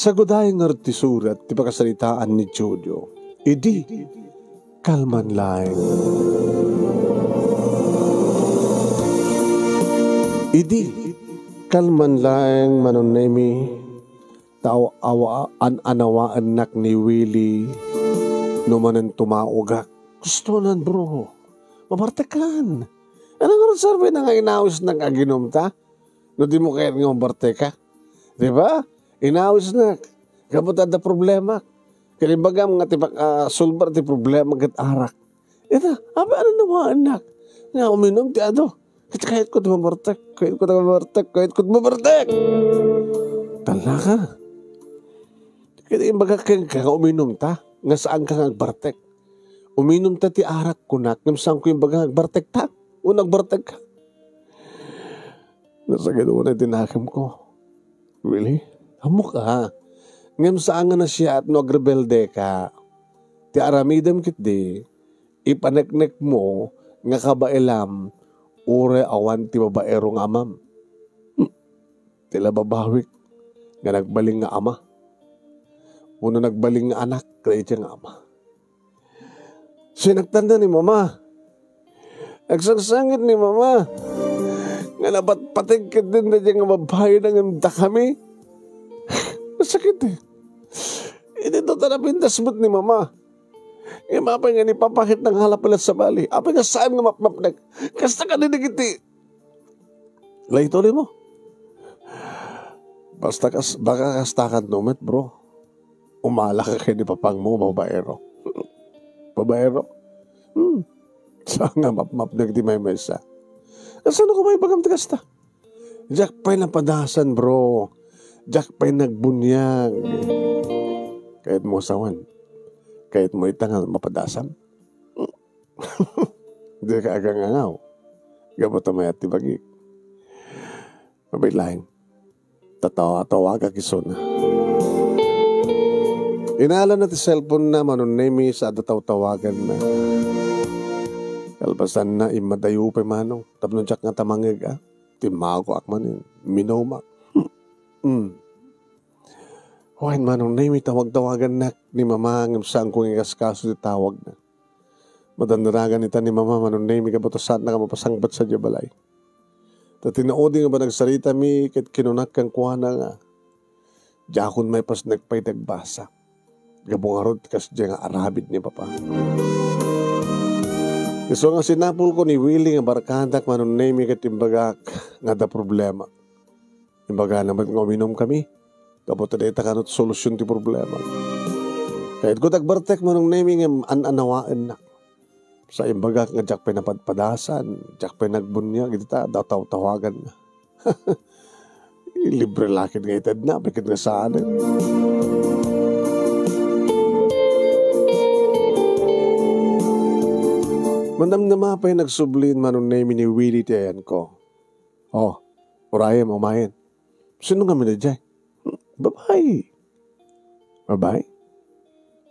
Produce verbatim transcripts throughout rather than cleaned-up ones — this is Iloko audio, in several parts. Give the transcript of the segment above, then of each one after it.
Sagudaynger ti surat ti pakasaritaan ni Jojo. Idi, kalman laeng. Idi, kalman laeng, Manong Nemi, ta aw-, awa-, an-anawaennak ni Willie no manen tumaogak. Gustonan, bro. Mabartekkan. Ano nga serbi na nga inawisnak nga aginumta? No di mo kayat nga mabartekka. Di ba? Inawisnak. Gapu ta adda problema. Kaya bagam nga ti pak-, ah, solbar ti problema ket arak. Ita, apay anawaennak nga uminum ti adu. Ket kayatko ti mabartek, kayatko ti mabartek, kayatko ti mabartek. Talna ka. Ket imbagak kenka nga uminum ta, nga saan ka nga agbartek. Uminum ta ti arak, kunak, ngem saanko imbaga nga agbartek ta. Wenno agbartek ka. Nasakit unay ti nakemko. Really? Ammok a. Ngem saan nga nasiaat no agrebelde ka. Ti aramidem ketdi, ipaneknekmo nga kabaelam, uray awan ti babaero nga amam. Hmm. Ti la babawik nga nagbalin nga ama. Wenno nagbalin nga anak, daydiay nga ama. Sinaktan ni Mama. Agsangsangit ni Mama. Nga napatpateg ketdin daydiay nga babayi na ngem dakami. Masakit eh. Iti to ta napintas met ni Mama. Ngem apay nga ni Papa ket nangala pay la sabali. Apay nga saan nga mapmapnek. Kasta kadi dagiti Laytoy mo. Basta kas-, baka kastakan no met, bro. Umala ka ken ni papangmo, babaero. Babaero? Hmm. Saan nga mapmapnek ti maymaysa. Kasano ko maibagam ti kasta? Diak pay napadasan, bro. Diak pay nagbunyag. Kayat mo asawan. Kayat mo ita nga mapadasam. Dika agangangaw. Gapu ta mayat ti bagik. Mabiit laeng. Tatawa-tawagak isuna. Inalana ti cellphone na, Manong Nemi, sa adda tawtawaganna. Kalpasanna, immadayo pay manong. Tapno diak nga tamangeg, a. Timmakoak manen. Minomak. Hmm. Wen, Manong Nemi, tawag-tawagannak ni Mama, ngem saanko nga ikaskaso ti tawagna. Madannaragan ita ni Mama, Manong Nemi, gapu ta saannaka mapasangpet sadiay balay. Ta ti naudi nga panagsaritami ket kinunak kenkuana nga, diakon maipasnek pay ti agbasa. Gapu ngarud kasdiay nga aramid ni Papa. Isu nga sinapulko ni Willie nga barkadak, Manong Nemi, ket imbagak nga adda problema. Imbagana met nga uminumkami. Gapu ta dayta kano ti solusion ti problema. Kayatko ti agbartek, Manong Nemi, ngem an-anawaennak. Sa imbagak nga diak pay napadpadasan, diak pay nagbunyag, iti ta, tawtawagan. Libre la ket nga itedna, apay ket nga saanen. Manamnama pay nagsublin, Manong Nemi, ni Willie ti ayanko. Oh, urayem, umayen. Sino nga minadjay? Babae. Babae?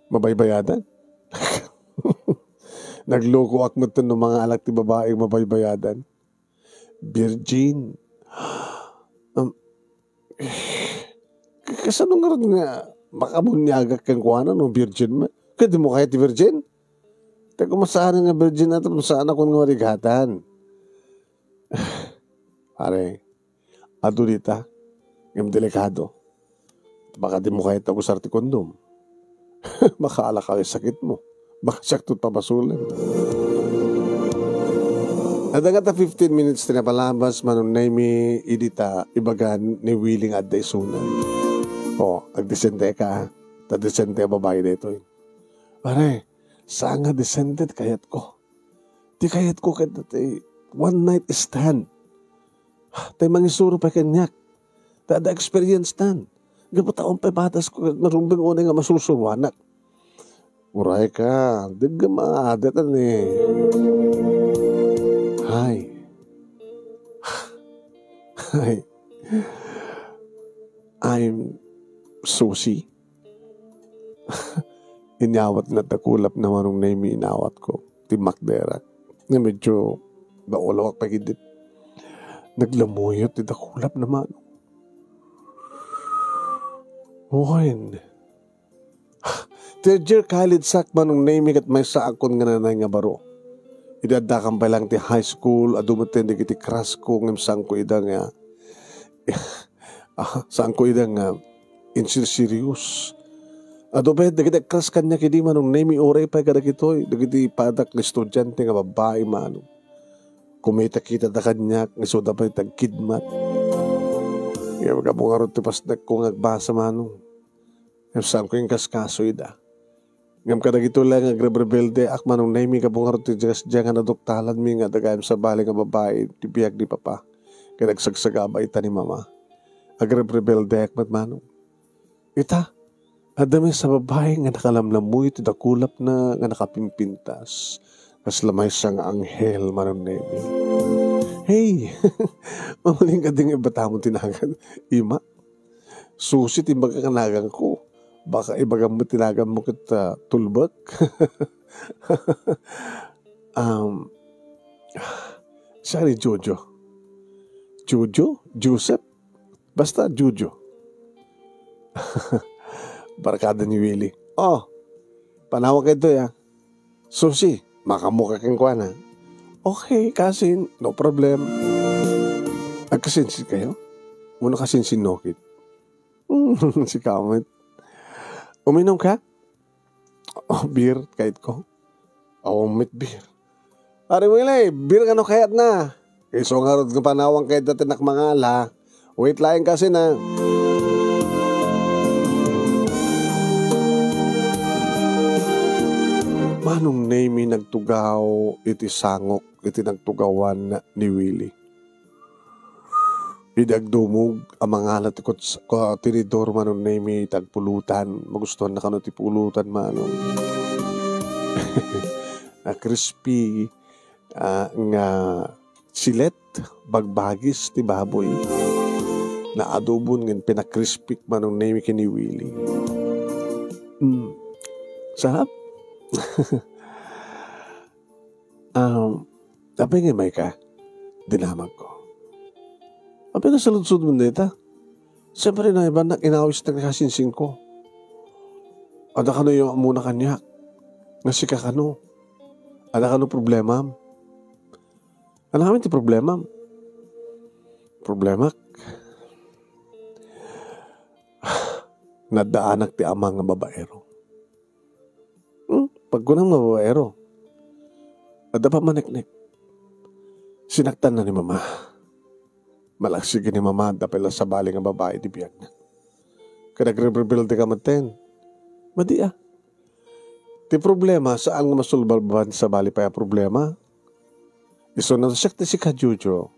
Mabaybayadan? Naglukoak met no mangaalak ti babaeng mabaybayadan. Virgin. Um, kasano ngarud nga makabunyagak kenkuana no virgin met? Kadi mo kaya ti virgin? Te, kung masaan nga virgin na to, masaan akong nga marigatan. Pare, adu dita, ngem delikado. Baka di mo kayat agusar ti kondom. Makaalak ka sakit mo. Baka siak to pabasolen. Adda nga ta fifteen minutes ti napalabas, Manong Nemi, idi ta ibagan ni Willie nga adda isuna. O, agdesente ka, a. Ta desente a babae daytoy. Pare, saan nga desente ti kayatko. Ti kayatko ket ti one night stand. Tay mangisuro pay kaniak. Ta adda experience tan. Gapu ta awan pay batasko ket marumbeng unay nga masursuruanak. Uray ka, dagga maadat ni. Hi. Hi. I'm Susie. Inyawat na dakulap na Manong Nemi inawat ko. Ti makderak. Nga medyo naulawak pa gid. Naglamuyot ti dakulap na Manong. Wen, third year college-ak, Manong Nemy, ket maysa a kon nga nanay nga baro. Idi addakam pay lang ti high school, adu metten dagiti crush-ko ngem saanko ida nga, ah, saanko ida nga insirserios. Adu pay dagiti crush kaniak idi, Manong Nemy, uray pay kadagitoy, dagiti padak nga estudiante nga babbai, Manong. Kumita-kitada kaniak nga isuda pay ti agkidmat. Ngem gapu ngarud ti pasnekko nga agbasa, Manong, ngem saanko inkaskaso ida. Ngem kadagitoy laeng nga agrebrebeldeak, Manong Nemy, gapu ngarud ti diasdia nga naduktalanmi nga adda gayam sabali nga babbai ti biag ni Papa ken agsagsagaba ita ni Mama. Agrebrebeldeak met, Manong. Ita, adda maysa a babbai nga nakalamlamuy ti dakulapna nga nakapimpintas. Kasla maysa nga anghel, Manong Nemy. Hey! Mabalin kadi nga ibatam ti nagan? Ima? Susi ti imbagak a naganko. Baka ibagam met ti naganmo ket, ah, tulbek? Um, saan ni Jojo? Jojo? Joseph? Basta, Jojo. Barkada ni Willie. Oh, panawanka ditoy, ah. Susi, makaammoka kenkuana. Okay, kasin, no problem. Agkasinsin kayo? Muna kasinsin no kit. Si Kamit. Uminom ka? Oh, beer, kayat ko. Awan met beer. Pare Willie, beer kano kayatna? Isu ngarud nga panawanka dita ti nakmangala. Wait laeng kasin, ah. Manong Nemy nagtugaw iti sangok iti nagtugawan ni Willie. Idi agdumog a mangala ti kuts-, ku-, tinidor, Manong Nemy, ti agpulutan. Magustuhanna kano ti pulutan, Manong. A crispy, ah, nga silet, bagbagis ti baboy. Naadobon ngem pinakrispik, Manong Nemy, ken ni Willie. Mm. Sarap. Um, apay nga imayka? Dinamagko. Apay nga saludsodmo dayta? Siyempre, naibannak, inawisnak ti kasinsinko. Adda kano iyammona kaniak? Nga sika kano? Adda kano problemam? Ania ngamin ti problemam? Problemak? Naddaanak ti ama nga babaero. Hmm? Pagkunam nga babaero, adda pammaneknek. Sinaktanna ni Mama. Malaksid ken ni Mama, adda pay la sabali nga babai ti biagna. Ket agrebrebelde ka metten. Madi a. Ti problema, saan nga masolbaban ti sabali pay a problema. Isu no siak ti sika, Jojo.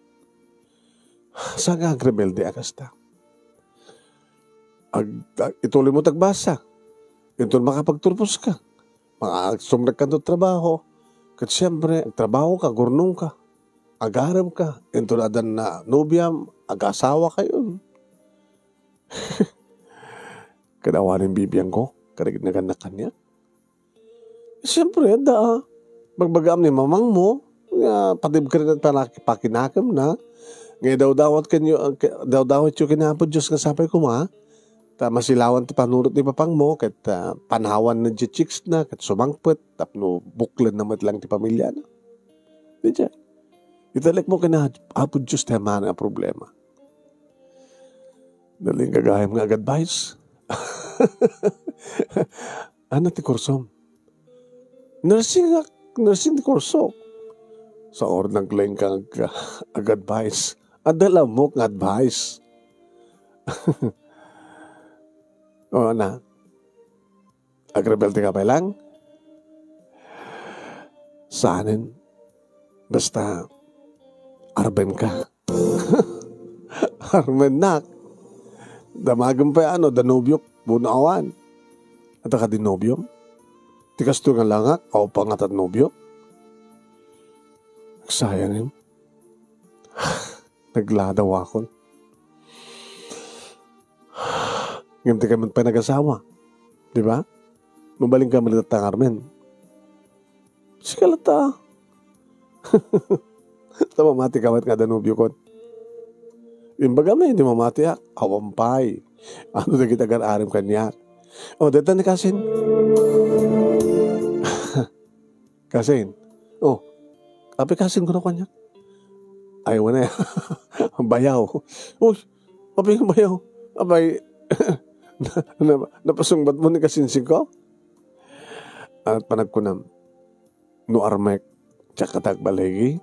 Saan nga agrebelde a kasta? Ag-, ag-, ituloy mo ti agbasa. Inton makapagturpos ka. Maka-, sumrekkanto trabaho. Ket siyempre, agtrabaho ka, gurnong ka. Agarem ka. Inton addan na nobiam, agasawa kayo. Ket awanen bibiangko, kadagiti nagannak kaniak. Siyempre, adda, ah. Bagbagaam ni mamangmo, nga patibker ket panak-, pakinakemna, nga idawdawat kenyo, ah, ke-, dawdawatyo ken Apo Dios nga sapay koma, ta masilawan ti panunot ni papangmo, ket, ah, panawanna diay chicks na, ket sumangpet, tapno buklenna met lang ti pamiliana. Diay. Italekmo ken Apo Dios ti amangan a problema. Nalingagayam nga ag-advise. Ania ti kursom? Nursing ak-, nursing ti kurso. Sa or naglaing ka ag-, ag-advise. Adda la ammok nga advice. O, na. Agrebelde ka pay lang? Saanen. Basta, arben ka. Armennak. Damagem pay ano, da nobiok, buno awan. Adda kadi nobiom? Ti kastoy nga langak, awan pay nga ta nobiok. Sayangem. Nagladawakon. Ngem dika met pay nagasawa. Di ba? Mabalinka met latta nga armen. Sika latta. Ta mamati ka met nga adda nobiokon. Imbagam, eh, di mamatiak. Awan pay. Ano dagiti agar-arim kaniak? O, deta ni Kasin. Kasin. O, apay Kasin kuno kaniak? Ay, wen a. Bayaw. Uy, apay nga bayaw? Apay, na, na, napasungbat mo ni Kasinsin ko? At panagkunam, no armek, diak ka agbaligi.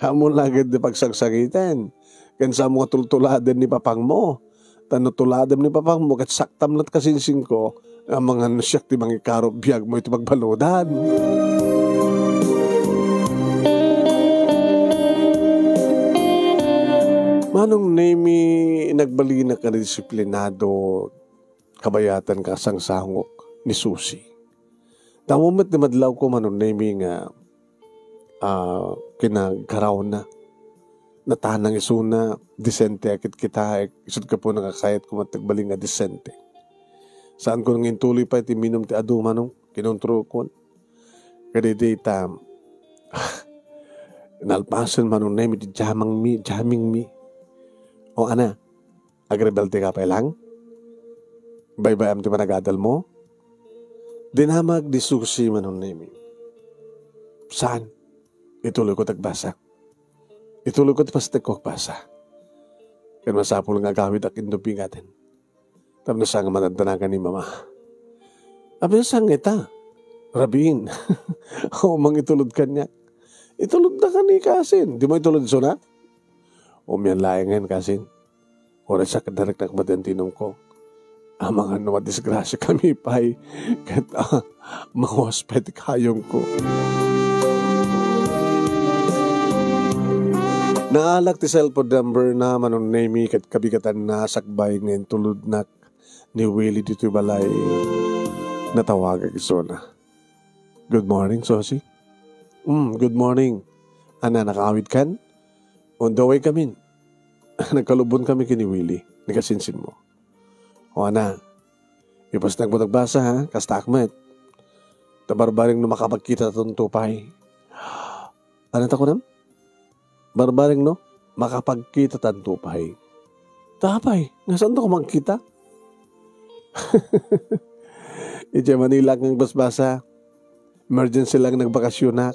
Ammom la ketdi pagsangsangiten. Ken saanmo nga tultuladen ni papangmo. Ta no tuladem ni papangmo, ket saktam latta Kasinsin ko, amangan no siak ti mangikaro biagmo iti pagbaludan. Manong Nemi, nagbalinak nga disiplinado, kabayatan kasangsangok ni Susi. Tammo met ti madlawko, Manong Nemi, nga, ah, kinagkarawna. Natanang isuna, disente a kitkitaek, isut' gapuna nga kayatko met ti agbalin nga disente. Saanko nga intuloy pay ti minum ti adu, Manong, kinontrolkon. Kadaydi ta, nalpasen, Manong Nemi, ti jamangmi, jamingmi. O, ana, agrebeldeka pay lang? Baybay-am ti panagadalmo? Dinamag ni Susi, Manong Nemi. Saan? Ituloyko ti agbasa. Ituloyko ti pastekko agbasa. Ken masapul nga agawidak inno pingaten. Tapno saan nga madandanagan ni Mama. Apay, saan nga ita? Rabiin. O, mangitulod kaniak. Itulodda kaniak, Kasin. Dimo itulod isuna? Umian laengen, Kasin. Uray sakit na riknak madi ti inumko. Amangan no madisgrasiakami pay, ket, ah, mawas pay ti kayongko. Naalak ti cellphone number na, Manong Nemi, ket kabigatanna sakbay nga intulodnak ni Willie ditoy balay. Natawagak isuna. "Good morning, Susi." "Mm, good morning. Ana, nakaawidkan?" "On the way kamin. Nagkalubon kami ken ni Willie, ni kasinsinmo." "O, ana, ipasnek met ti agbasa, ha? Kastaak met. Ta barbareng no makapagkitatanto pay." "Ano ta kunam?" "Barbareng no makapagkitatanto pay." "Ta apay, nga saanto koma agkita?" "Idiay Manila nga agbasbasa. Emergency lang nagbakasionak."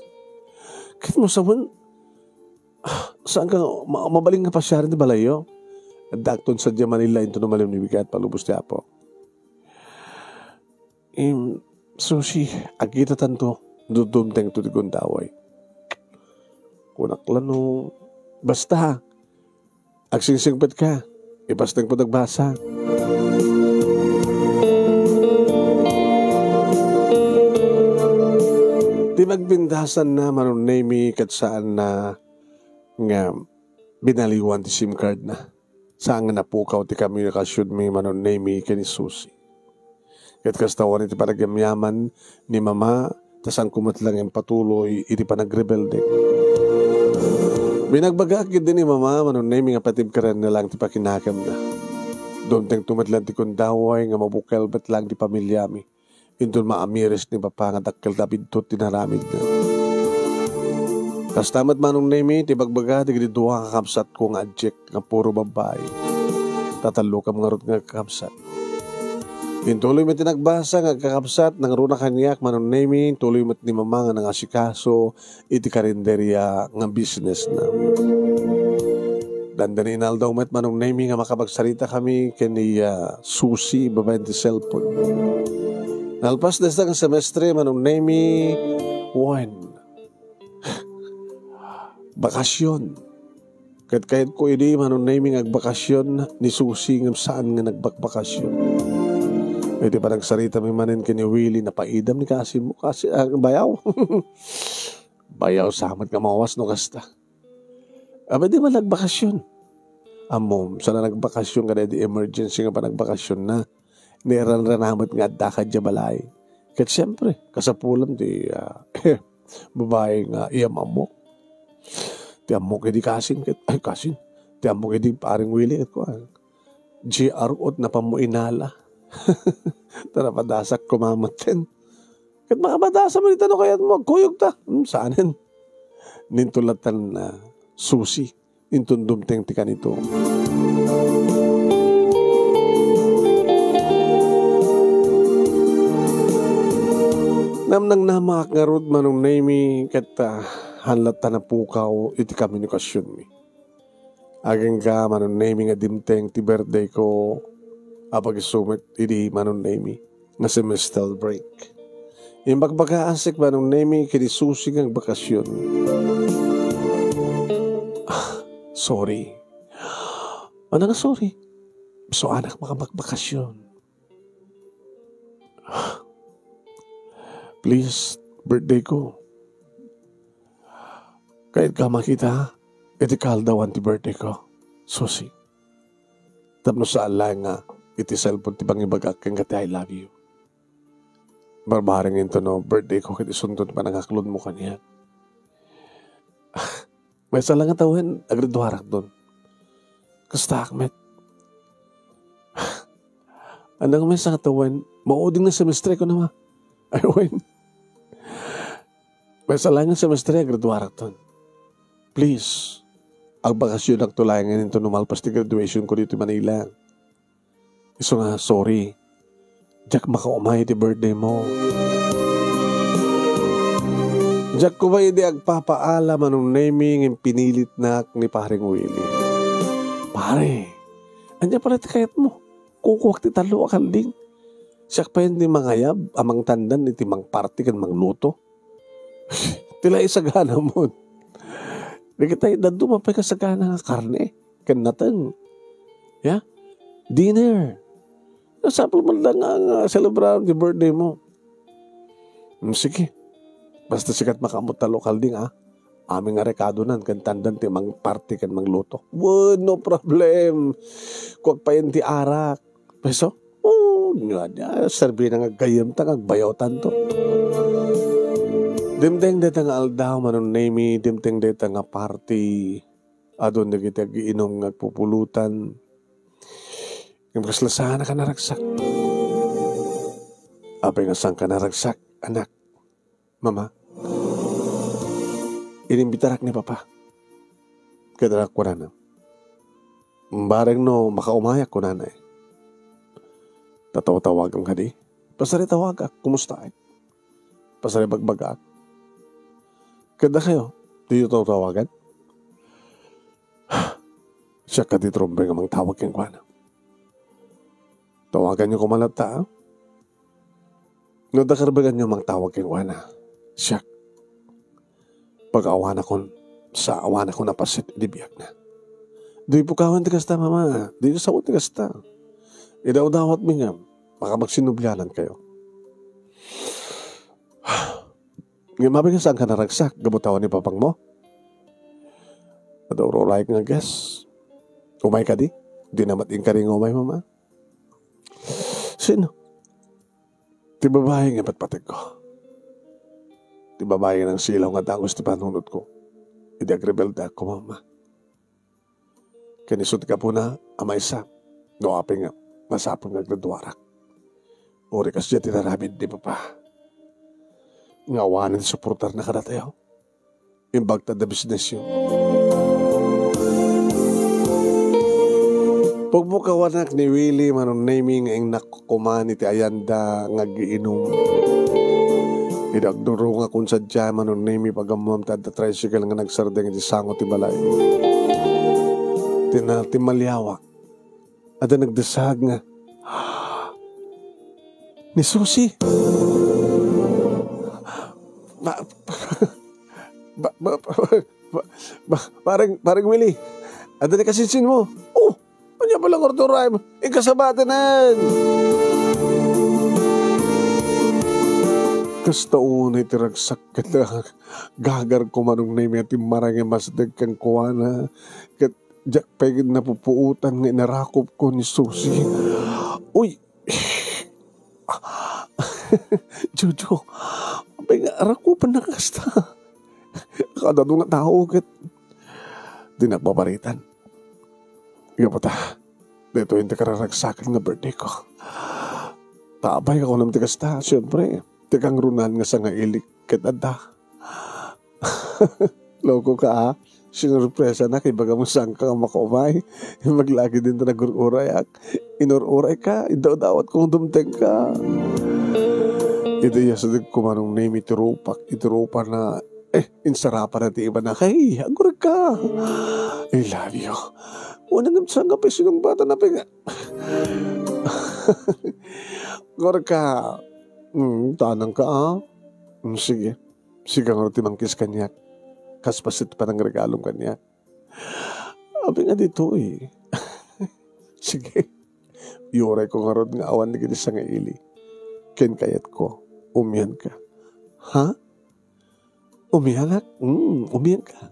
"Ket mo sawen, saan ka ma-, mabalin nga pasiaren ti balayyo?" "Addaakton sadiay Manila intono malem ni bigat, palubos ti Apo." "Em, Susi, agkitatanto, dumtengto ti gundaway." Kunak la no, "Basta, agsingsingpetka, ipasnek met ti agbasa." Ti pagpintasanna, Manong Nemi, ket saanna nga binaliwan ti sim card na. Saan nga napukaw ti komunikasionmi, Manong Nemi, ken ni Susi. Ket kasta awan iti panagyamyaman ni Mama, ta saanko met lang impatuloy iti panagrebeldek. Binagbagak ketdi ni Mama, Manong Nemi, nga patibkarenna lang ti pakinakemna. Dumtengto met lang ti gundaway nga mabukel met lang ti pamiliami. Inton maamiris ni Papa nga dakkel a biddut ti inaramidna. Kasta met, Manong Nemi, ti bagbaga dagiti dua a kakabsatko nga adiak nga puro babbai. Tatallokam ngarud nga kakabsat. Intuloy met ti nagbasa nga agkakabsat, nangruna kaniak, Manong Nemi, intuloy met ni Mama nga nangasikaso iti karinderia nga business na. Dandani inaldaw met, Manong Nemi, nga makapagsaritami ken ni, ah, Susi babaen ti cellphone. Nalpas dayta nga semestre, Manong Nemi, wen, bakasion. Ket kayatko idi, Manong Nemi, nga agbakasion ni Susi ngem saan nga nagbakbakasion. Iti panagsaritami manen ken ni Willie, napaidam ni kasinmo, kasi, ah, bayaw. Bayaw sa met nga mawas no kasta. Apay di man nagbakasion? Ammom, saan a nagbakasion kadaydi emergency nga panagbakasionna. Nairanrana met nga adda kadiay balay. Ket siempre, kasapulam ti, ah, babai nga iyam-ammok. Ti ammok idi kasin ket, ay, kasin. Ti ammok idi paring Willie ket kuan. G R ot napanmo inala. Ta napadasak koma metten. Ket makapadasa man ita no kayatmo, agkuyogta. Hmm, saanen. Nintulatan na Susi. inton dumteng ti kanito. Namnamnamak ngarud, Manong Nemy, ket, ah, haan latta napukaw iti komunikasionmi. Agingga, Manong Nemy, nga dimteng ti birthday ko a pag-isu met idi, Manong Nemy, nga semestral break. Imbagbagaan sik, Manong Nemy, ken ni Susi nga agbakasyon. Ah, sorry. Ano nga sorry? Suanak makabagbakasyon. Please, birthday ko. Kayat ka makita iti kaaldawan ti birthday ko, Susi. Tapno saan laeng nga iti cellphone ti pangibagak kenka ti I love you. Barbareng intono birthday ko ket isunto ti panangaklonmo kaniak. Maysa la nga tawen, agraduarakton. Kastaak met. Ania nga maysa nga tawen, mauding nga semestre ko naman. Ay, wen. Maysa la nga semestre, agraduarakton. Please, agbakasyonak to laengen intono malpas ti graduation ko ditoy Manila. Isu nga, sorry. Diak makaumay iti birthday mo. Diak koma idi agpapaala, Manong Nemy, ngem pinilitnak ni Pareng Willie. Pare, ania pala ti kayatmo? Kukuak ti tallo a kalding. Siak pay ti mangayab a mangtandan iti mangparti ken mangluto. Ti la isagana mo. Dagiti dadduma pay kasagana nga karne ken nateng. Ya? Dinner. Nasapul man lang nga, nga celebrate ti birthday mo. Hmm, sige. Basta sikat makaammo tallo a kalding, ah. Amin nga rekadonan ken tandan ti mangparti ken mangluto. Wen, no problem. Kuak pay ti arak. Peso? Oh, nga dia, serbi na nga gayyem ta, nga agbayaw tanto. Dimteng dayta nga aldaw, Manong Nemy, dimteng dayta nga party. Adun dagiti agiinum nga agpupulutan. Ngem kasla saan a naragsak. Apay nga saan ka naragsak, anak? Mama, inimbitarak ni Papa. Ket kunana, bareng no makaumayak, kunana, eh. Tatawtawagam kadi. Pasar tawagak, kumustaak? Pasar bagbagaak. Ket dakayo, diyo tawtawagan? Siak kadi ti rumbeng a mangtawag kenkuana. Tawaganyo koma latta, a? No adda karbenganyo mangtawag kenkuana, siak. Pag-awanakon, sa awanakon a paset iti biagna. Di pukawan ti kasta, Mama. Di sao ti kasta. Idawdawatmi nga, makapagsinublianan kayo. Ngem apay nga saan ka naragsak, gapu ta awan ni papangmo? Adda uro-uraek nga guest. Umay kadi? Di na met inkari nga umay, Mama. Sino? Ti babai nga patpategko. Ti babai nga nangsilaw nga dagus ti panunotko. Idi agrebeldeak koma, Mama. Ken isu ti gapuna a maysa, no apay nga masapul nga agduaduarak. Uray kasdiay ti inaramid ni Papa. Nga awanen ti suportarna kadatayo. Imbag ta adda bisnesyo. Pagpukawanak ni Willie, Manong Nemy, nga ingnak kuman iti ayanda nga agiinum. Idi agdurongakon sadiay, Manong Nemy, pag-ammoam ta adda tricycle nga nagsardeng iti sango ti balay. Ti na-, timmaliawak. Adda nagdesag nga, "Ni Susi!" Ba-, ba-, ba-, ba-, ba-, pareng, pareng Willie, adda ni kasinsinmo? Oh, ania pala nga urduray mo? Inka sabatanen! Kasta unay ti ragsak ket gagar ko, Manong Nemy, a timmarang a masdeg kenkuana, ket diak pay napupuotan nga inarakupko ni Susi. Uy! Jojo, apay nga arakupennak kasta? Kadado nga tao ket di nagpaparitan. Gapu ta, daytoy ti kararagsakan nga birthday ko. Apay nga kunam ti kasta, siempre, ti kangrunan nga sangailik ket adda. Loko ka, ah. Sinurpresanak, ibaga mo saan ka nga makaumay. Imbag la ket dinto nagur-urayak. Inur-urayka, idawdawatko nga dumtengka. Idi yasdegko Manong Nemi ti rupak, iti rupana, eh, insarapanna ti ibana. Hey, aguragka. I love you. Wala ngem sangkap sinungbatan na pinga-, aguragka. Hmm, tanangka, ah. Hmm, sige. Sika ngarud ti mangkiss kaniak. Kas bassit panangregalom kaniak. Apay nga ditoy? Sige. Iurayko ngarud nga awan dagiti sangaili. Ken kayatko, umianka. Ha? Umianak? Mm, umianka.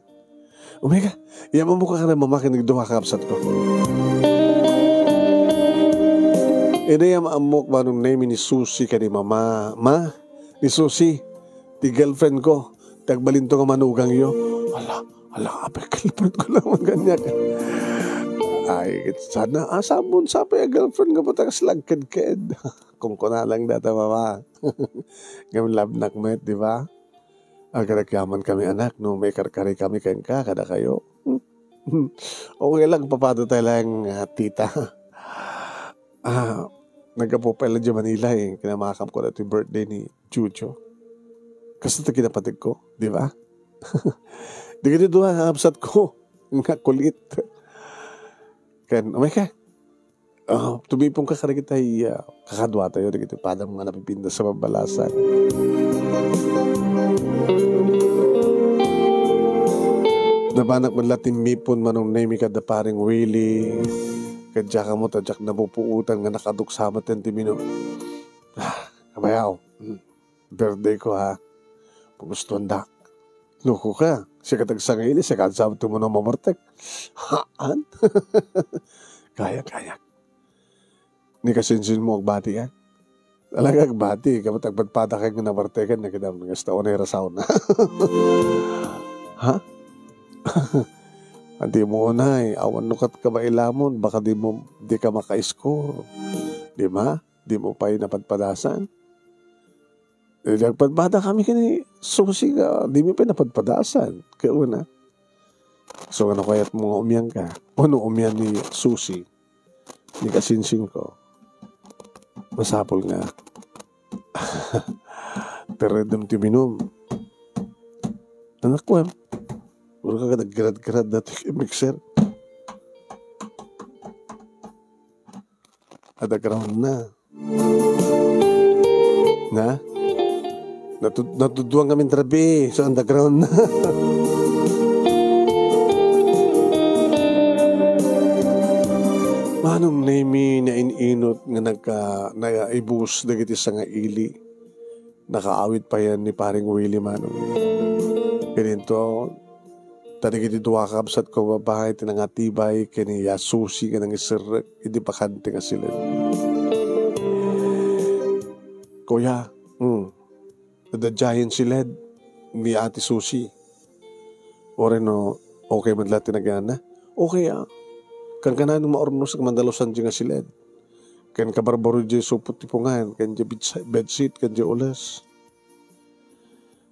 Umianka. Iyammok ka kadi mama ken dagiti dua a kabsatko. Idi iyammok Manong Nemi ni Susi kadi mama, Ma, ni Susi, ti girlfriend ko, ti agbalinto nga manugangyo. Ala, ala, apay, girlfriend ko lang, maganyan. Ay, sana, ah, sabon, sapay a girlfriend nga ba't kasla agkedked? Kunkuna lang data, mama. Ngem love nak met, di ba? Agrekyaman kami, anak, no maikarkari kami kenka, kadakayo. Okay lang, papadatayo lang, ah, tita. Ah, naggapu pay la idiay Manila, eh. Kinamakamko daytoy birthday ni Jojo. Kasta ti kinapategko, di ba? Dagiti dua nga kabsatko, nga kulit. Ken, umayka. Ah, tumiponka kadagiti, ah, kakaduatayo, dagiti padam nga napipintas a babbalasan. Nabanak met la timmipon Manong Nemi kada Paring Willie. Ket diak ammo ta diak napupuotan nga nakaduksa met ti mino. Ah, kabayaw. Hmm. Birthday ko, ha? Pagustuandak. Loko ka. Sika ti agsangaili, sika ti sabon ti umuna a mabartek. Haan? Kaya, kaya. Ni kasinsinmo agbati, ha? Talaga agbati, kabat agpadpada kay nga nabartekan na kita, nga esta unay rasaw na. Ha? Di mo unay, awan no kat kabailamon, baka di mo, di ka maka-score. Di ba? Di mo pay napadpadasan. Eh, nagpadpada kami kani Susi nga, di mi pay napadpadasan. Kaya una. So, ano kayat mo nga umian ka? Ano umian ni Susi? Ni kasinsin ko. Masapul nga. Teredem ti minum. Anak ko, em. Puro ka naggrad-grad dati kay mixer. Underground na. Na? Natu-, natuduan kami rabii sa underground na. Manong Nemi, nain-inot nga nagka-, naibus dagiti sangaili. Nakaawit payen ni Paring Willie, Manong. Ken inton, ta dagiti dua a kabsatko a babai ti nangatibay ken ni Susi nga nangiserrek iti bakante nga siled. Kuya, hmm, adda diayen siled ni Ate Susi. Uray no, okay met la ti nagyana. Okay, ah. Kankanayon maurnos nga mandalusan diay nga siled. Ken kabarbaruen diay supot ti pungan, ken diay bedsi-, bedsheet, ken diay ules.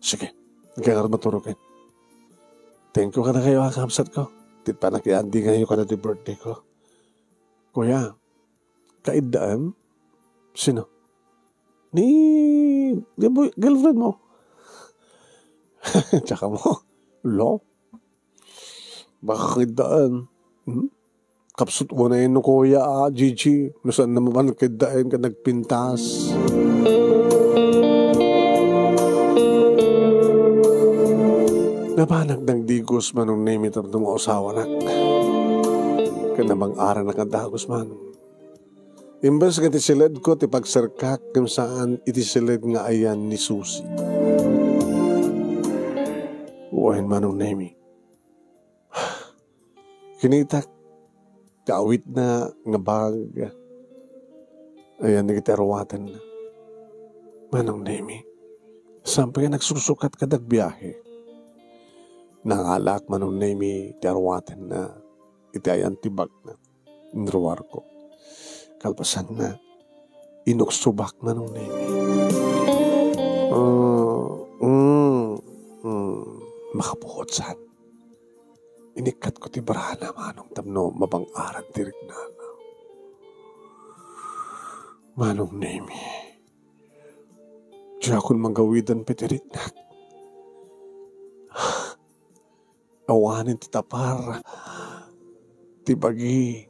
Sige, inkay ngarud maturog, ken. Thank you kadakayo, a, kabsatko. Ti panakiandinganyo kada ti birthday ko. Kuya, kaiddaem? Sino? Ni, ni boy-, girlfriend mo? Tsaka mo? Lo? Baka kaiddaem. Hmm? Kapsut mo na yun, kuya, ah, Gigi. No saan naman kaiddaem ka nagpintas? Nabanag nagdigos Manong Nemi tapno mausawanak. Ken nabang-aran a kadagos, Manong. Imbes nga ti siledko ti pagserkak, ngem saan iti siled nga ayan ni Susi. Wen, Manong Nemi. Kinitak, kaawitna nga bag, ayan dagiti aruatenna. Manong Nemi, saan pay nga nagsusukat kad agbiahe. Nangalak Manong Nemi ti aruatenna iti ayan ti bagna. Inruarko. Kalpasanna, inuksubak Manong Nemi. Ah, mm, mm, makapuot saan. Inikkatko ti brana, Manong, tapno mabang-aran ti riknana. Manong Nemi, diakon manggawidan pay ti riknak. Awanen ti tapar ti bagi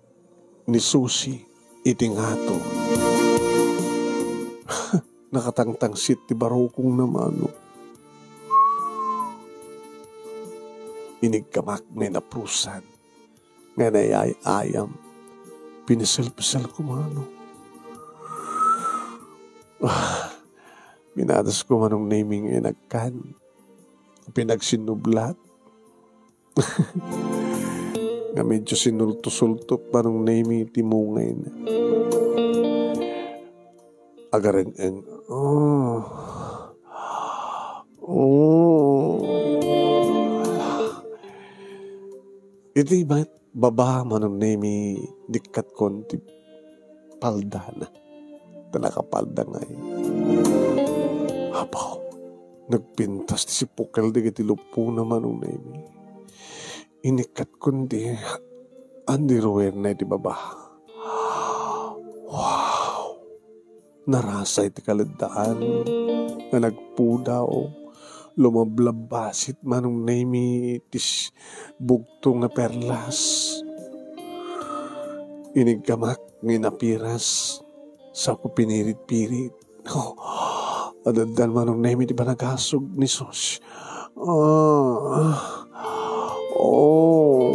ni Susi iti ngato. Nakatangtangsit ti barukongna, Manong. Iniggamak nga inaprusan nga inayayayam. Piniselpiselko, Manong. Ah, pinadasko, Manong Nemi, nga inagkan. Pinagsinnublat. Nga medyo sinulto-sultok, Manong Nemi, ti mungayna. Agareng-eng. Oh. Oh. Iti met baba, Manong Nemi, nikkatkon ti paldana. Ta nakapalda ngay. Apo, nagpintas ti sipukel dagiti lupona, Manong Nemi. Inikkatkon ti underwearna iti baba. Wow! Narasay ti kaleddaan nga nagpudaw. Lumablabbasit, Manong Nemi, ti s-, bugto nga perlas. Iniggamak nga inapiras. Sako pinirit-pirit. Oh, addan, Manong Nemi, ti panagasog ni Sos. Ah, oh.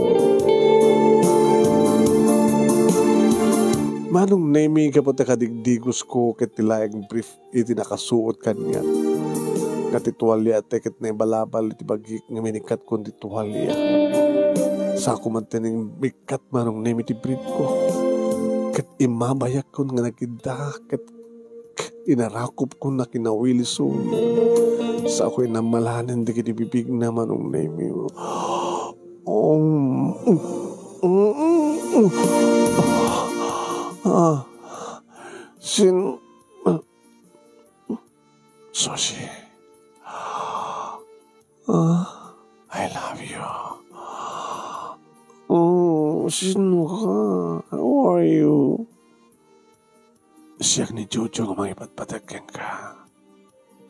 Manong Nemi, gapu ta kadigdigosko ket ti laeng brief iti nakasuot kaniak. Nga ti tualia ti ket naibalabal iti bagik nga minikkatkon ti tualia. Sako man ti mikkat, Manong Nemi, ti briefko. Ket immabayakkon nga nagidda ket inarakopkon a kinawilisong. Sako inammalanen dagiti bibigna, Manong Nemi. Um, um, um, um. Ah, sin-, Susi. Ah, I love you. Oh, sino ka? Who are you? Siak ni Jojo nga mangipatpateg kenka.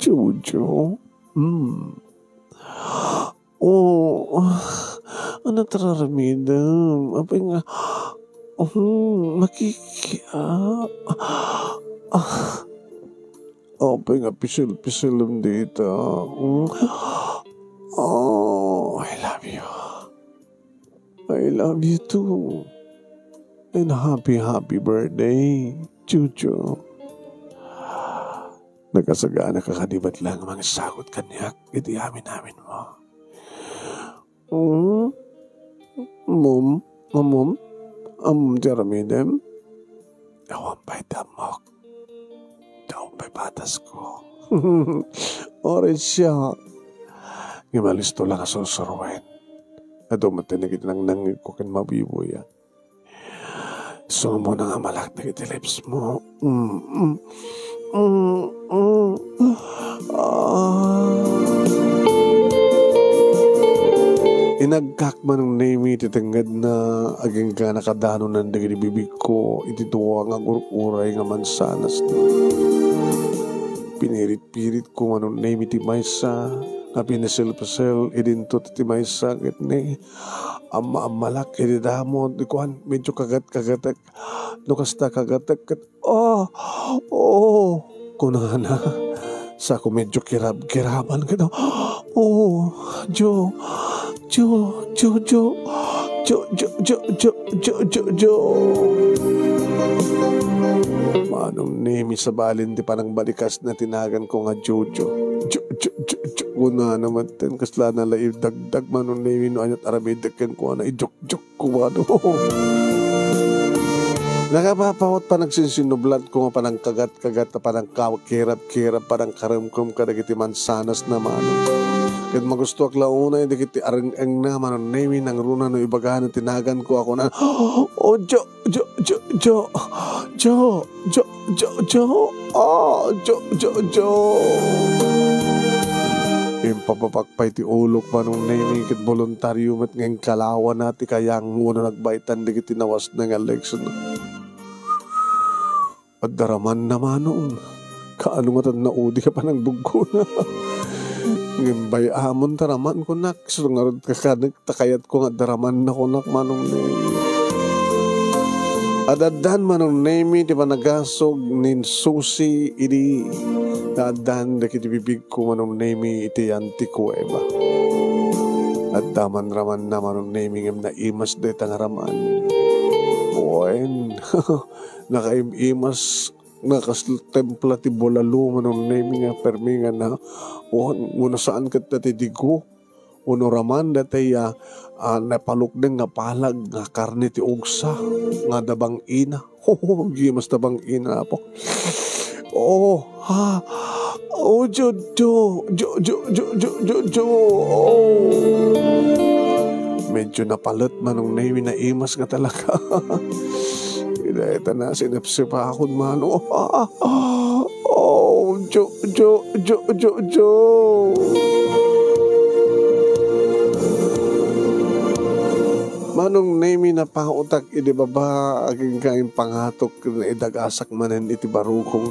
Jojo? Hmm. Oh, ano ti aramidem? Apay nga, hmm, makiki-, ah, ah. Apay nga pisil-pisilem dita. Hmm. Oh, I love you. I love you too. And happy, happy birthday, Jojo. Nakasaganaka kadi met laeng a mangisagut kaniak iti amin-aminmo? Hmm? Mom, amom, amom ti aramidem? Awan pay ti ammok. Awan pay batasko. Oray siak. Ngem alisto la nga sursuruen. Adu met dagiti nangnangngegko ken mabibuya. Isu nga ammonak nga amalak dagiti lips mo. Mm, mm. Mm, mm. Ah. Inagkak, Manong Nemi, iti tengngedna, agingga nakadanonan dagiti bibigko iti dua nga agur-uray nga mansanas. Pinirit-piritko, Manong Nemi, ti maysa nga piniselpesel idinto ti maysa ket ni Amma-ammalak iti damo, di kuan, medyo kagat-kagatek. No kasta kagatek ket, "Ah, oh," kunana. Sako medyo kirab-kiraban ket, "Oh, Jo, Jo, Jo, Jo, Jo." Manong Nemi, sabali ti panangbalikas na tinaganko nga Jojo. Jo, Jo, Jo, Jo, kunana met ten, kasla na la idagdag, Manong Nemi, no aniat aramidek kenkuana, ijokjok ko, ano. Nakapapawat panagsinsinublat ko nga panangkagat-kagat, panangkakirap-kirap, panangkaremkem kadagiti mansanas na, Manong. Ket magustoak la unay dagiti areng-engna, Manong Nemi, nangruna no ibagana tinaganko a kuna, "Oh, Jo, Jo, Jo, Jo, Jo, Jo, Jo, Jo, ah, Jo, Jo, Jo." Pababak pay ti ulok, Manong Nemi, ket boluntario met nga inkalawana ti kayang wenno nagbaitan dagiti nawasna nga leksyon. Adda ramanna, Manong. Kaano nga tan naudi ka panagbugbona? Ngem bay-amon ta raman, kunak. Isu ngarud kakanek ta kayatko nga adda ramanna, kunak, Manong Nemi. Ad-addan, Manong Nemi, ti panagasog ni Susi idi naaddan dagiti bibigko, Manong Nemi, iti antikueba. Adda man ramanna, Manong Nemi, ngem naimas dayta nga raman. Wen, nakaim-imas nga kas templa ti bulalo, Manong Nemi, nga permi nga na, wen, wenno saan ket ti digo, wenno raman dayta a, a, napalukdeng nga palag nga karne ti ugsa nga adda bang-ina. Oh, gimas ta bang-ina, Apo. Oh, ha. Oh, Jojo. Jo, jo, jo, jo, jo, jo. Oh. Medyo napalet, Manong Nemi, naimas nga talaga. Dayta na, sinepsepakon, Manong. Oh, jo, jo, jo, jo, jo. Manong Nemi, napautak idi baba, agingga impangatok, naidagasak manen iti barukong.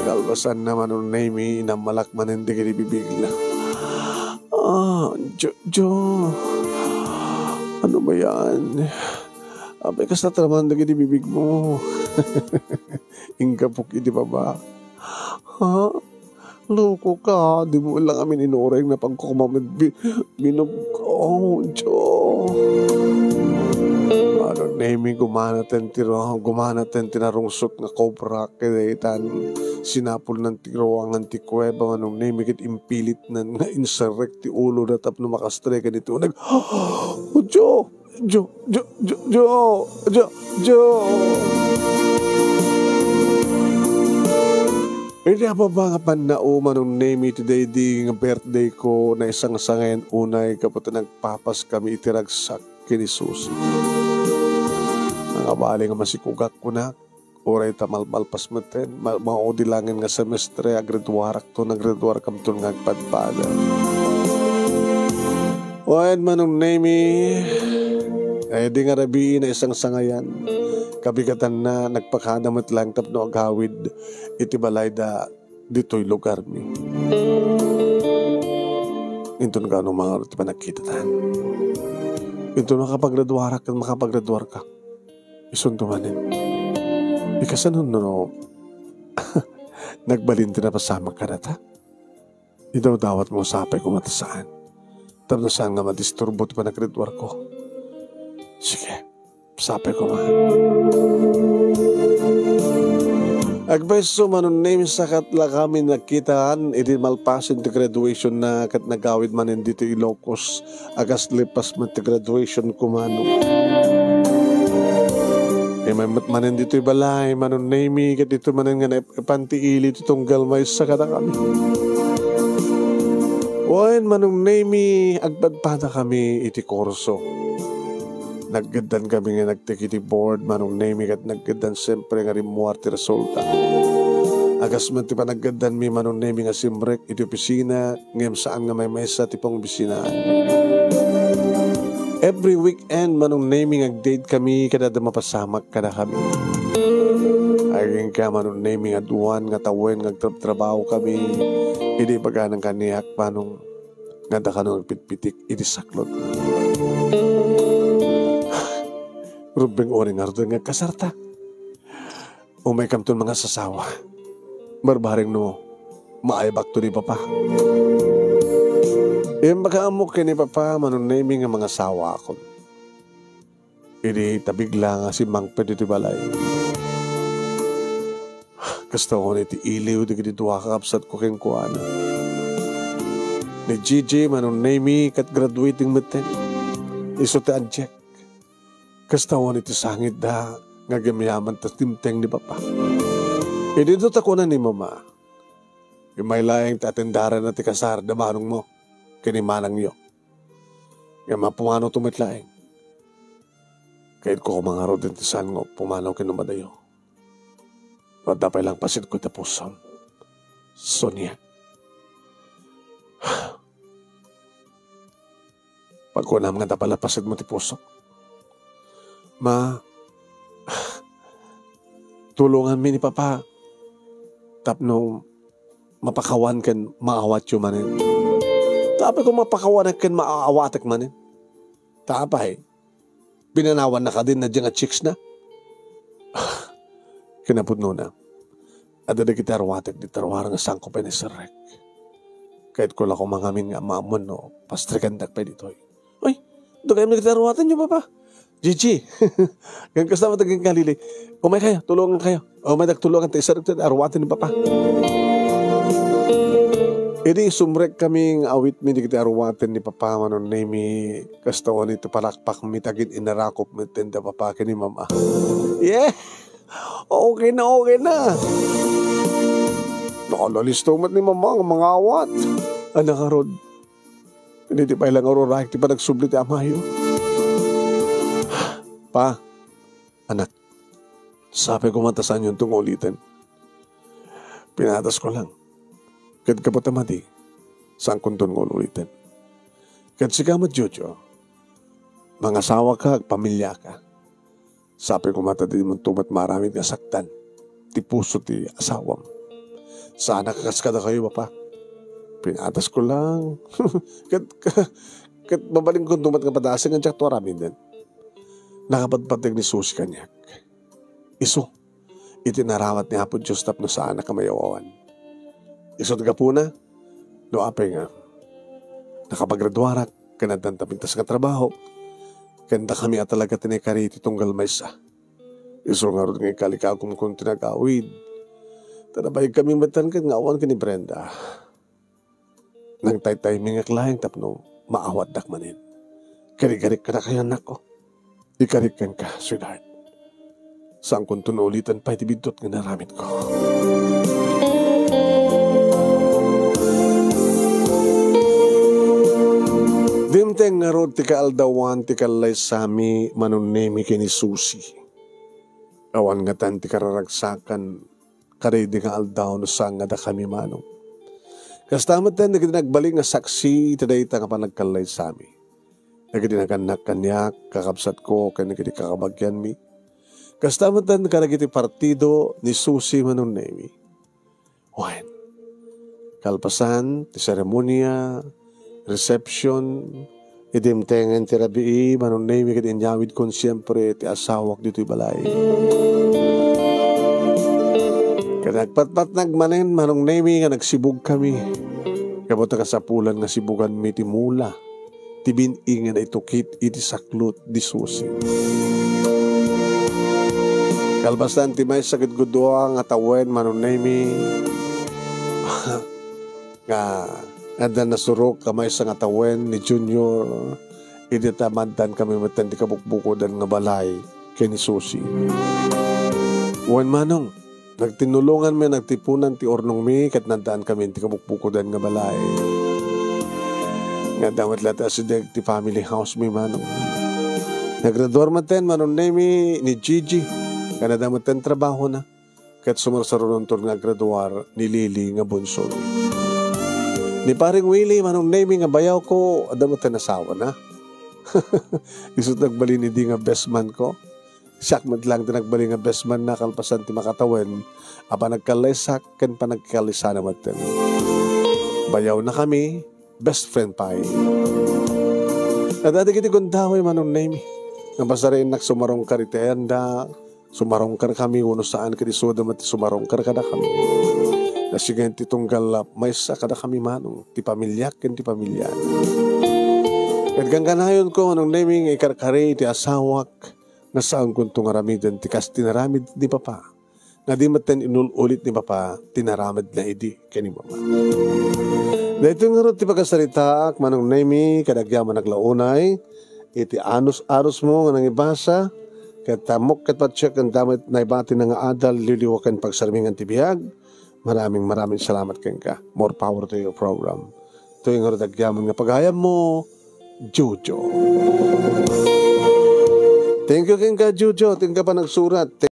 Kalpasanna, Manong Nemi, inammalak manen dagiti bibigna. Ah, jo, jo. Ano ba yan? Apay, kasta traman dagiti bibigmo. Inggapok idi baba. Ha? Loko ka, di mo lang amin inuray nga pagkukumamed bi-, binug-, oh, Diyo. Manong Nemi, gumana ten ti ro-, gumana ten ti narungsot nga kobra, kadaytan sinapulnan ti ruangan ti kuweba, Manong Nemi, ket impilitnan nga inserrek ti ulona tapno makastray kadagiti uneg. Oh, Diyo! Jo, jo, jo, jo, jo, jo. Idi ababa nga pannao, Manong Nemi, ti daydi nga birthday ko, naisangsangayan unay gapu ta nagpapas kami iti ragsak ken ni Susi. Nangabali nga masikugak, kunak. Uray ta malmalpas metten, ma-, maudi laeng nga semestre, aggraduarakton, aggraduarkamton nga agpadpada. Wen, Manong Nemi, eh, di nga rabii naisangsangayan. Kabigatanna, nagpakada met laeng tapno agawid iti balayda ditoy lugarmi. Inton kaano mangarud ti panagkitatan. Inton makapagraduarak ken makapagraduarka. Isunto manen. Ikasano no nagbalin ti napasamak kadata? Idawdawat mo, sapay koma ta saan. Tapno saan nga madisturbo ti panaggraduarko. Sige, sapay koma. Agpayso, Manong Nemi, sakat la kami nagkitaan idi malpasen ti graduation na ket nagawid manen ditoy Ilocos. Agaslipas met ti graduation ko, Manong. Immay met manen ditoy balay, Manong Nemi, ket ditoy manen nga naep-epan ti ili ti tunggal maysa kadakami. Wen, Manong Nemi, agpadpada kami iti kurso. Naggeddan kami nga nagtake iti board, Manong Nemi, ket naggeddan siempre nga rimmuar ti resulta. Agas met ti panaggeddanmi, Manong Nemi, nga simrek iti opisina, ngem saan nga maymaysa ti pangobisinaan. Every weekend, Manong Nemi, nga agdate kami, kada adda mapasamak kadakami. Agingga, Manong Nemi, nga aduan nga tawen nga agtrabtrabaho kami, idi ibagana kaniak, Manong, nga adda kano agpitpitik iti saklot. Rumbeng uray ngaruden nga agkasarta. Umaykamton mangasasawa. Barbareng no, maaybakto ni Papa. Imbagak ken ni Papa, Manong Nemi, nga mangasawakon. Idi ta bigla nga simmangpet iti balay. Kasta unay ti iliw dagiti dua a kakabsatko kenkuana. Ni Gigi, Manong Nemi, ket graduating metten. Isu ti adiak. Kasta unay ti sangitda nga agyamyaman ta dimteng ni Papa. Idi ta kuna ni Mama, immay laeng ti atendaranna ti kasar da manongmo ken ni manangyo. Ngem a pumanoto met laeng. Kayatko koma ngaruden ti saan nga pumanaw ken umadayo. Adda pay langpasenko iti pusom. Sonia. Pagkunam nga ta palapasetmo ti pusok. Ma, tulonganmi ni Papa tapno mapakawan ken maawatyo manen. Ta apay ko mapakawanek ken maawatek manen? Ta apay, pinanawanna kadin na diay nga chicks na? Kinapudnona, adda dagiti aruatek ditoy ruar nga saanko pay naiserrek. Kayatko la koma ngamin nga ammoan no pastrikandak pay ditoy. Ay, dagayem dagiti aruatenyo, Papa. Gigi, ngem kasta met agingga, Lily. Umaykayo, tulongankayo. Umaydak, tulongan ta iserrek ti aruaten ni Papa. Idi sumrekkami nga awitmi dagiti aruaten ni Papa, Manong Nemy, kasta unay ti palakpakmi ta agin-inarakop metten da Papa ken ni Mama. Yeah! Okay na, okay na. Nakalalisto met ni Mama nga mangawat. Ania ngarud? Ket iti pay la nga ururaek ti panagsubli ti amayo. Pa, anak, sapay koma ta saanyonto nga uliten. Pinatasko lang. Ket gapu ta madi, saankonton nga ul-uliten. Ket sika met, Jojo, mangasawaka, agpamiliaka. Sapay koma ta dimonto met maaramid nga saktan ti puso ti asawam. Saanak a kas kadakayo, Papa. Pinatasko lang. Ket, ket mabalinkonto met nga padasig nga diakto aramiden. Nakapatpateg ni Susi kaniak. Isu iti narawat ni Apo Dios tapno saanak a mayaw-awan. Isu ti gapuna, no apay nga nakapagraduarak ken addan ta pintas nga trabaho, ken dakami a talaga ti naikari iti tunggal maysa. Isu ngarud nga ikalikagumkon ti nagawid. Ta nabayankami metten ket nga awan ken ni Brenda. Nagtaytaymi nga laeng tapno maawatdak manen. Karigarik kadakayo, annakko. Ikarik kenka, sweetheart. Saankonton uliten pay ti biddut nga inaramidko. Dimteng ngarud ti kaaldawan ti kallaysami, Manong Nemy ken ni Susi. Awan ngatan ti kararagsakan kadaydi nga aldaw no saan nga dakami, Manong. Kasta met dagiti nagbalin nga saksi iti dayta nga panagkallaysami. Dagiti nagannak kaniak, kakabsatko, ken dagiti kakabagianmi. Kasta met kadagiti partido ni Susi, Manong Nemy. Wen, kalpasan ti seremonia, reception, idimtengen ti rabii, Manong Nemy, ket inyawidkon siempre ti asawak ditoy balay. Ket nagpatpatnag manen, Manong Nemy, nga nagsibugkami. Gapu ta kasapulan nga sibuganmi ti mula ti bin-i nga naitukit iti saklot ni Susi. Kalpasan ti maysa ket gudua nga tawen, Manong Nemy, nga adda nasurok a maysa nga tawen ni Junior, idi ta maaddankami metten ti kabukbukodan nga balay ken ni Susi. Wen, Manong, nagtinnulonganmi, nagtipunan ti urnongmi, ket naddaankami iti kabukbukodan nga balay. Nga adda met la ti asideg ti family house mi, Manong. Naggraduar metten, Manong Nemy, ni Gigi, ken adda metten trabahona. Ket sumarsarunonton nga aggraduar ni Lily nga bunso. Ni Paring Willie, Manong Nemy, nga bayawko, adda metten asawana. Isu ti nagbalin idi nga best man ko. Siak met laeng ti nagbalin nga best man na kalpasan ti makatawen a panagkallaysak ken panagkalisana metten. Bayawnakami, best friend pay. Adda dagiti gundaway, Manong Nemy, nga masarayennak sumarungkar iti ayanda, sumarungkarkami wenno saan, ket isuda met ti sumarungkar kadakami. Nasigen ti tunggal a maysa kadakami, Manong, ti pamiliak ken ti pamiliana. Ket gangganayonko, Manong Nemy, nga ikarkari iti asawak nga saankonto nga aramiden ti kas ti naramid ni Papa, nga di metten inul-ulit ni Papa ti naramidna idi ken ni Mama. Daytoy ngarud ti pagasaritaak, Manong Nemy, ket agyamanak la unay iti anus-anusmo nga nangibasa, ket ammok ket patien ken dayta met naibatina nga adal, liwliwa ken pagsarmingan ti biag. Maraming, maraming salamat kenka. More power to your program. Daytoy ngarud agyamanak nga pagayammo, Jojo. Thank you kenka, Jojo. Thank you panagsurat.